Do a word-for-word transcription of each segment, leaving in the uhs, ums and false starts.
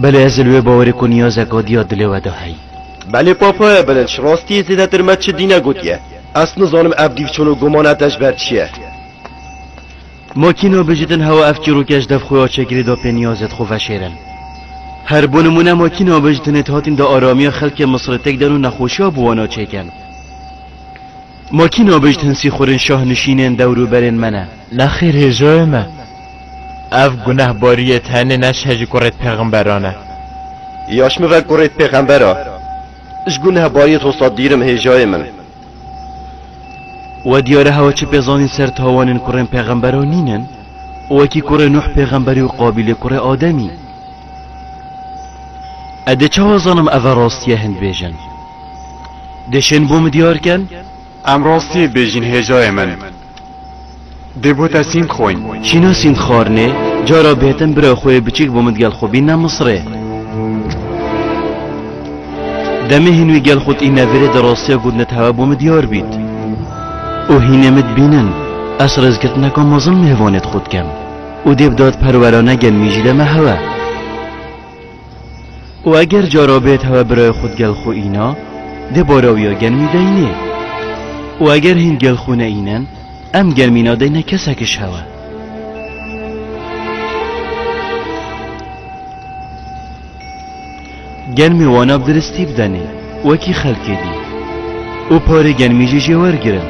Belê, ez li wê bawer im ku niyazeka diya dilê we de heye. Belê, Papa, belê, ji rastiyê zêdetir me çi dîne gotiye. Ez nizanim ev dîv çûn û gumana te ji ber çi ye. Ma kî nabêjîtin hewa ev çîroke ji dev xwe ya çêkirî de pê niyazêt xwe veşêrin? Her bo nimûne, ma kî nabêjîtin êt hatin de aramiya xelkê Misirê têk den û nexweşiya bi wana çêkin? Ma kî nabêjîtin sîxurên şahnişînên dewrûberên me ne? Nexêr hêjayê me. Ev gunehbariyê tenê ne ji hejî kurêt pêxemberan e. Ya ji min ve kurêt pêxembera. Ji gunehbariyê wisa dîr im hêjayê min. We diyar e hewa çi pê zanîn ser tawanên kurên pêxemberan nînin? Wekî kurê Nuh pêxemberî û Qabîlê kurê Ademî. E dê çawa zanim ev e rastiye hin dibêjin? Dê şên bo min diyar kin? Em rastiyê bêjîn hêjayê min. Dê bo te sînd xwîn. Şîna sînd xwarinê, cara bêhtin bira xwe yê biçîk bo min digel xwe bînne Misirê. Demê hîn wî gel xwe tîne vêrê de rastiya gotinê hewa bo min diyar bît. Û hînê min dibînin, ez rêzgirtineka mezin mêvanêt xwe dikim. Û dê bi dadperwerane genmî jî de me hewe. Û eger cara bêt hewe birayê xwe digel xwe îna, dê barawiya genmî deynê. Û eger hîn gel xwe neînin, em genmî nadeyne kesek ji hewe. Genmê wana bi diristî bidenê, wekî xelkê dî. Û parê genmî jî jê wergirin.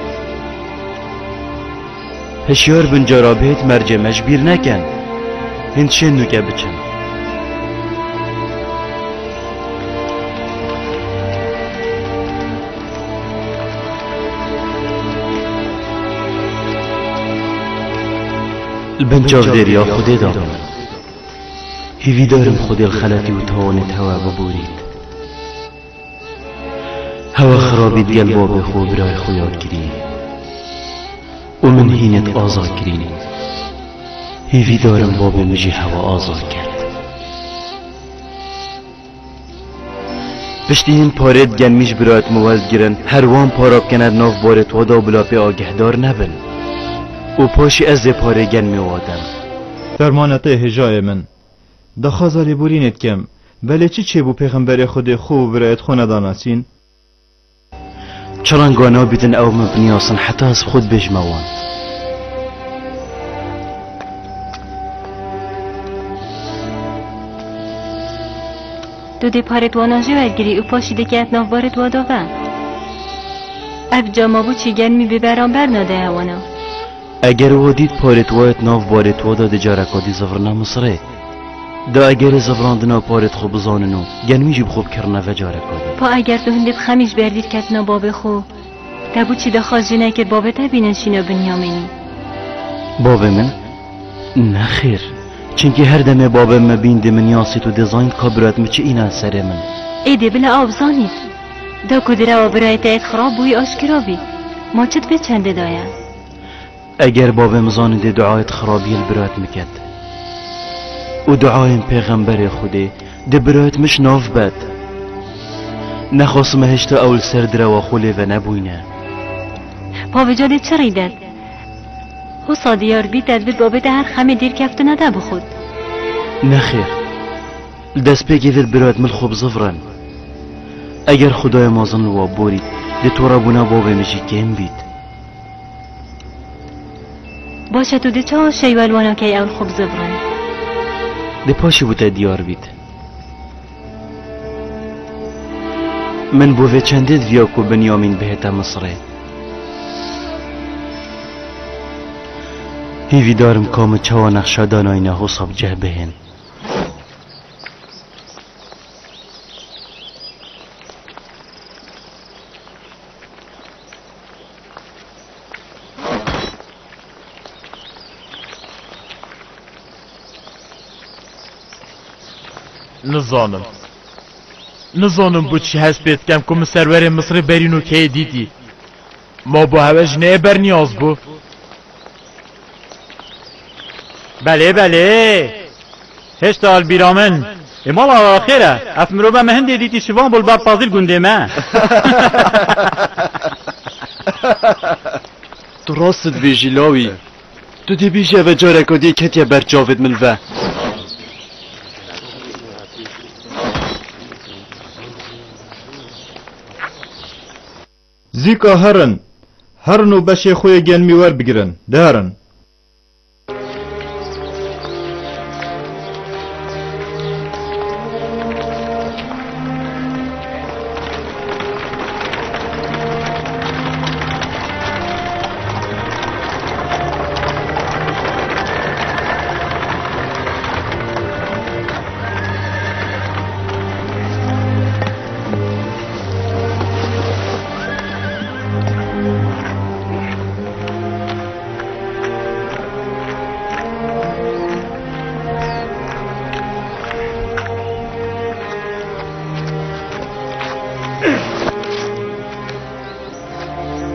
Hişyar bin, cara bêt mercê me ji bîr nekin. Hîn şên nûke biçin. Li bin çavdêriya Xwedê de bin. Hîvîdar im Xwedê li xeletî û tawanêt hewe biborît. Hewa xirabî digel babê xwe û birayê xwe ya kirî. Û min hînêt aza kirîn. Hîvîdar im babê min jî hewa aza kerd. Piştî hîn parêt genmî ji birayêt min werdigirin, her wan para bikene di nav barêt wa de û bila pê agehdar nebin. Û paşî ez ê parê genmê wa dem. Fermane te hêjayê min. Daxwaza lêborînê dikim. Belê çi çêbû pêxemberê Xwedê xwe û birayêt xwe nedanasîn? Çi renga nabîtin ew min biniyasin heta ez xwe dibêjime wan? Tu dê parêt wana jê wergirî û paşî dê kêt nav barêt wa de ve. Ev cama bû çî genmî bi beramber nade hewana. Eger we dît parêt wayêt nav barêt wa de dê careka dî zivirine Misirê. Da egerê zivirandina parêt xwe bizanin û genmî jî bi xwe bikirine ve careka dî. Pa eger tu hindê bi xemî ji ber dîrketina babê xwe, te bo çi daxwaz jê nekir babê te bînin şîna Binyamînî? Babê min? Nexêr. Çimkî her demê babê me bîn dê min yasît û dê zanît ka birayêt min çi îna serê min. Ê dê bila ew bizanît. Da ku direwa birayê te êt xirab bûyî aşkira bî. Ma çi dibê çendê daye? Eger babê min zanî dê duayêt xirabiyê li birayêt min ket. Û duayên pêxemberê Xwedê dê birayêt min ji nav bet. Nexwasime hêşta ew li ser direwa xwe lê venebûyne. Pa vêca dê çi rîdet? Hosa diyar bît, ez bit babê te her xemê dîrkeftina te bixwit. Nexêr. Li destpêkê vê birayêt min li xwe bizivirin. Eger Xwedayê mezin li wa borît, dê torebûna babê min jî kêm bît. Baş e, tu dê çawa şeywel wana key ew li xwe bizivirin? Dê paşî bo te diyar bît. Min bo vê çendê diviya ku Binyamîn bihête Misirê. Hîvîdar im ka min çawa nexşa danayîne hosa bi cih bihên. Nizanim. Nizanim bo çi hez pê dikem ku min serwerê Misirê berîn û keyê dîtî. Ma bo hewe ji neyê berniyaz bû? Belê, belê. Hêşta li bîra min. Ê mala xêr e. Ev mirove me hindê dîtî şivan bû li ber Pazîl gundê me. Tu rast dibêjî lawî. Tu dê bêjî ev careka dî ketiye ber çavêt min ve. Dîka herin, herin û beşê xwe yê genimî werbigirin. De herin.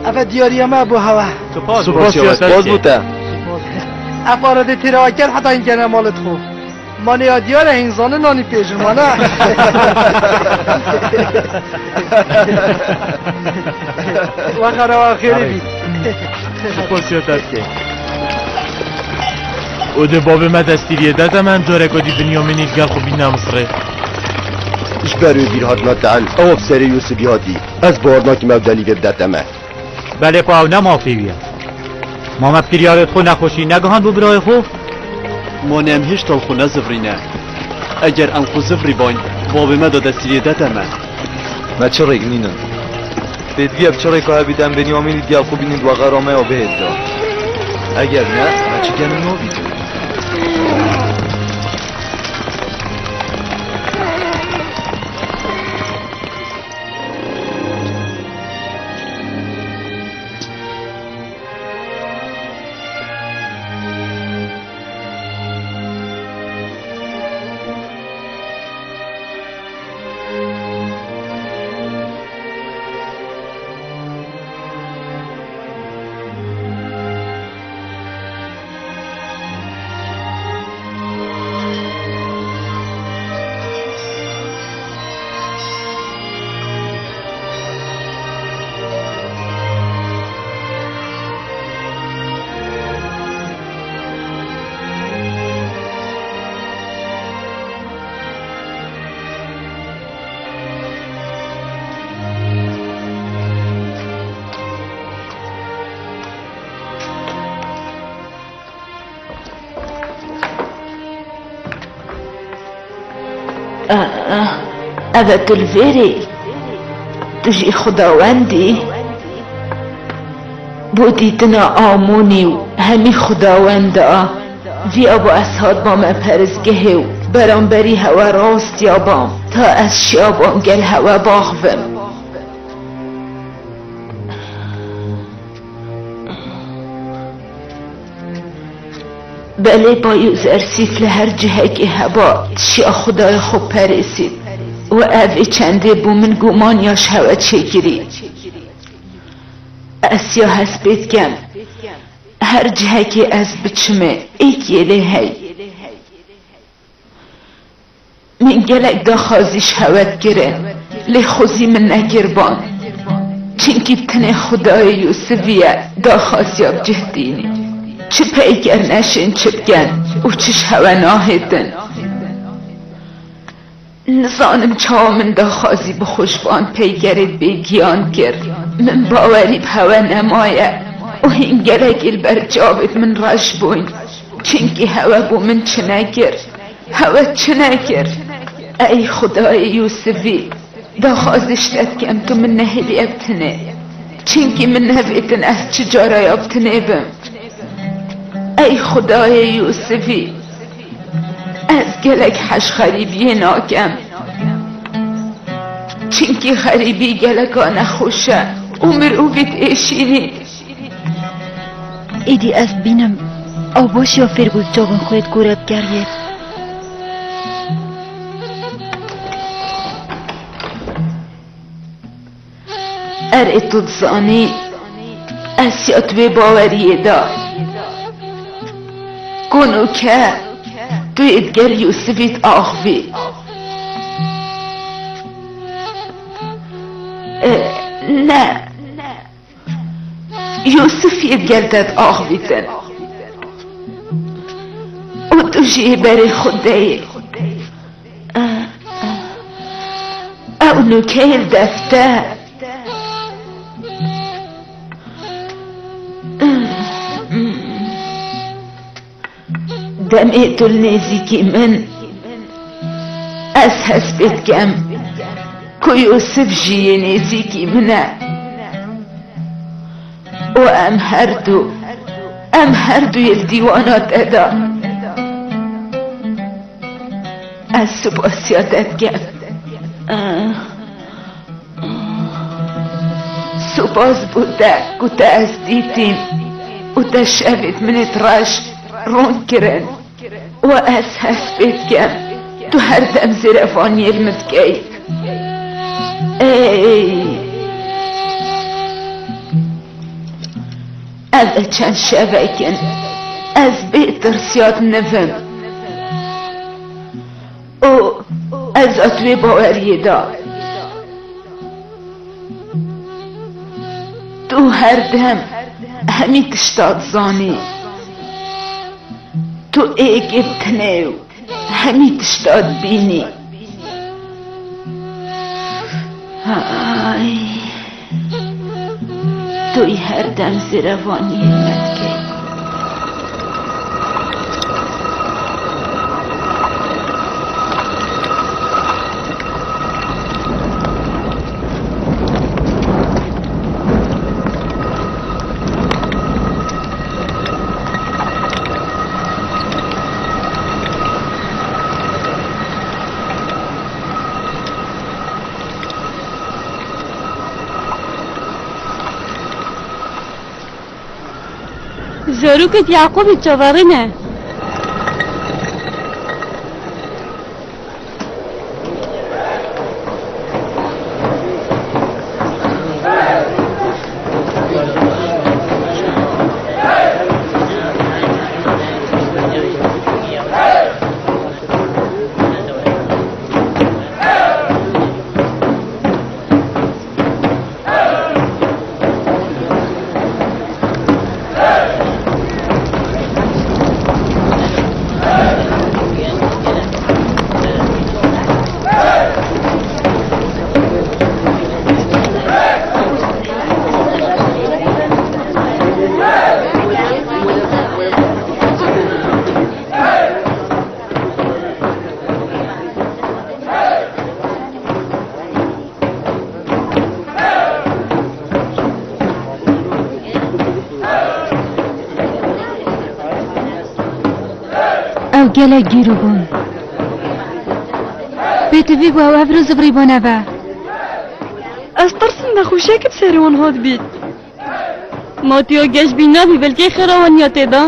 Eve diyariya me bo hewe. Spas, spas, spas bo te. Ev aradê têra ker heta hingene malit xo. Mane ya diyar e, hênzane nanî pêjin mane. Wexa rewa xêrê bî. Spas ya te dike. Û dê bavê me destîriyê de te me em careka dî Binyamînî gel xwe bîne Misirê. Ji ber wê bîrhatina te en, ew bi serê Yûsifî hatî. Ez bawer nakim ew delî vê bide te me. Belê xwe ew ne mafê wî ye. Ma me bi kiryarê xwe nexweşî negihandbû birayê xwe? Ma ne em hêşta li xwe nezivirîne. Eger em xwe zivirîbayn, bavê me da destîriyê de te me. Me çi rêk nînin. Tê diye bi çi rêka hebît em Benyamînî diya xwe bînin di wexera me ya bihêt de. Eger ne, me çi genim nabît. Ah, ah, ev e tu li vêrê? Tu jî Xwedawend î? Bo dîtina Amonî û hemî xwedawenda, vî aba ez hatbame peristgehê û beramberî hewe rastiya bam, ta ez şiyabam gel hewe baxvim. Belê, Bayû Zersîf li her cihekê heba, şiya Xwedayê xwe perêsît. We ev ê çendê bû min guman ya ji hewe çêkirî. Ez ya hespê dikem. Her cihekê ez biçimê, êk yê lê hey. Min gelek daxwazî ji hewe dikirin, lê xwezî min nekir ban. Çinkî bi tenê Xwedayê Yûsifî ye daxwaziya bi cih tînî. Çi peyker neşên çi bikin û çi ji hewe nahêtin. Nizanim çawa min daxwazî bi xwe ji van peykerê bêgiyan kir. Min bawerî bi hewe nemaye û hîn gelekî li ber çavêt min reş bûyn. Çinkî hewe bo min çi nekir. Hewe çi nekir? Ey Xwedayê Yûsifî, daxwazî ji te dikem tu min nehêliye bi tinê. Çinkî min nevêtin ez çi cara ya bi tinê bim. Ey Xwedayê Yûsifî, ez gelek hej xerîbiyê nakem. Çinkî xerîbî geleka nexweş e û mirovî diêşînî. Êdî ez bînim, ew baş ya fêr bû çavên xwe yê dikore bigeriyê. Erê tu dizanî, ez ya di wê baweriyê de. Ku nûke tu yê digel Yûsifî diaxivî. E, ne. Yûsif yê digel te diaxivîtin. Û tu jî yê berê xwe deyê. Ew nûkeyê li def te. Demê tu li nêzîkî min, ez hespê dikem ku Yûsif jî yê nêzîkî min e. Û em her du, em her du yê li dîwana te de. Ez supasiya te dikim. Supas bo te ku te ez dîtîm û te şevê di min ê reş rûn kirin. Û ez hespê dikim, tu her dem zêrevaniyê li min dikey. Ey! Ev e çend şevek in, ez bê tirsiya dinivim. Û ez a tu yê baweriyê de. Tu her dem hemî tişta dizanî. Tu êkê bi tenê û hemî tişta dibînî. Ay. Tu yî her dem zêrevaniyê me dikey. Zarokê Yaqûbê çaverî ne. Ew gelek gîr bûn. Pêtivî bû ew evro zivrî bûne ve. Ez tirsim nexweşiyek bi serê wan hat bît. Ma tu ya geş bî nabî, belkê xêra wan ya tê de.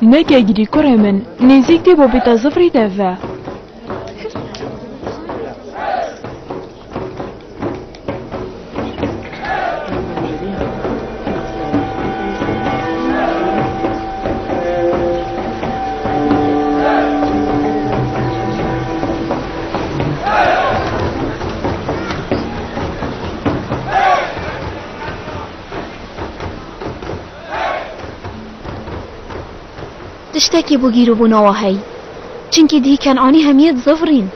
Neke girî kurê min, nêzîk tê babê te zivrî de ve. Tiştekî bû gîrûbûna wa hey. Çimkî dihî Kenanî hemiyê dizivirîn.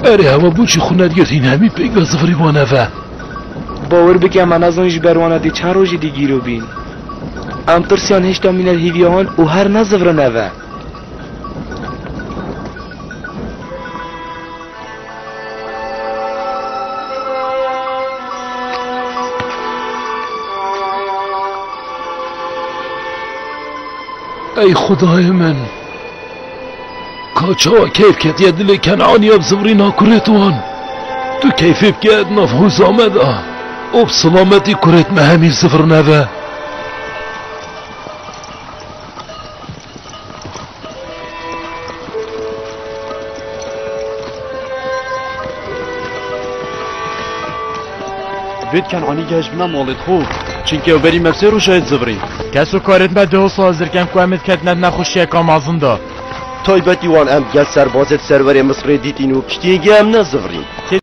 Erê, hewa bû çi xwe nedgirtîn, hemî pêk ve zivirî wan eve. Bawer bike, me nezanî ji ber wana dê çend rojî dî gîro bîn. Em tirsiyan hêşta mîne li hîviya wan û her nezivirine ve. Ey Xwedayê min! Ka çawa keyf ketiye dilê Kenaniya bi zivirîna kurêt wan? Tu keyfê bike di nav hûza me de û bi silametî kurêt me hemî zivirine ve. Divêt Kenanî gehişt bina malêt xwe, çimkî ew berî me bi sê rojayê zivirîn. Kes û karêt me dê wisa hazir ken ku em ê diketine di nexweşiyeka mezin de. Taybetî wan em gel serbazêt serwerê Misirê dîtîn û piştî hingê em nezivirîn.